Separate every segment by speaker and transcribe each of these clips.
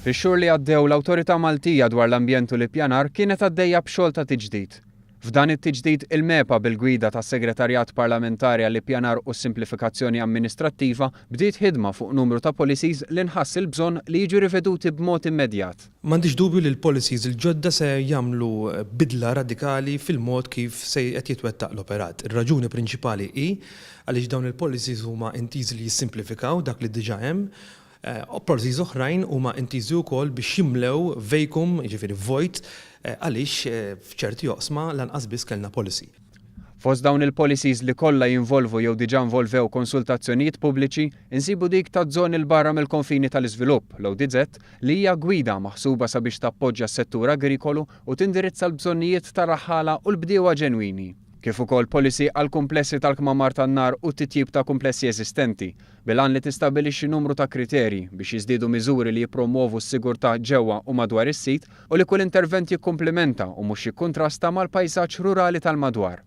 Speaker 1: Fix-xhur li għaddew l-Awtorità Maltija dwar l-Ambjent u l-Ippjanar kienet għaddejja b'xogħol ta' tiġdid. F'dan it-tiġdid il-MEPA bil-gwida tas-Segretarjat Parlamentari għall-Ippjanar u s-Simplifikazzjoni Amministrattiva bdiet ħidma fuq numru ta' policies li nħass il-bżonn li jiġu riveduti b'mod immedjat.
Speaker 2: M'għandix dubju li l-policies il-ġodda se jagħmlu bidla radikali fil-mod kif se qed jitwettaq l-operat. Ir-raġuni prinċipali hi għaliex dawn il-policies huma intiżi li jissimplifikaw dak li diġà hemm. Policies oħrajn huma intiżi wkoll biex jimlew vacuum, jiġifieri vojt, għaliex f'ċerti oqsma lanqas biss kellna policy.
Speaker 1: Fost dawn il-policies li kollha jinvolvu jew diġà involvew konsultazzjonijiet pubbliċi, insibu dik taż-żoni 'l barra mill-konfini tal-iżvilupp, l-ODZ, li hija gwida maħsuba sabiex tappoġġja s-settur agrikolu u tindirizza l-bżonnijiet tar-raħħala u l-bdiewa ġenwini. Kif ukoll policy għall-kumplessi tal-kmamar tan-nar u t-titjib ta' kumplessi eżistenti, bil-għan li tistabbilixxi numru ta' kriterji biex jiżdiedu miżuri li jippromwovu s-sigurtà ġewwa u madwar is-sit u li kull intervent jikkumplimenta u mhux jikkuntrasta mal-pajsaġġ rurali tal-madwar.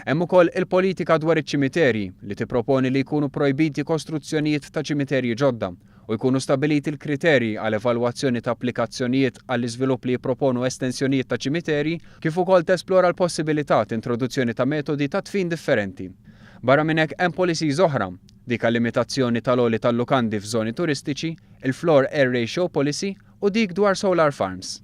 Speaker 1: Hemm ukoll il-politika dwar iċ-ċimiterji li tipproponi li jkunu projbiti kostruzzjonijiet ta' ċimiterji ġodda u jkunu stabbiliti l-kriterji għal evalwazzjoni ta' applikazzjonijiet għall-iżvilupp li jipproponu estensjonijiet ta' ċimiterji kif ukoll tesplora l-possibilità t'introduzzjoni ta' metodi ta' dfin differenti. Barra minn hekk hemm policies oħra, dik għal-limitazzjoni tal-għoli tal-lukandi f'żoni turistiċi, il-Floor Air Ratio Policy u dik dwar solar farms.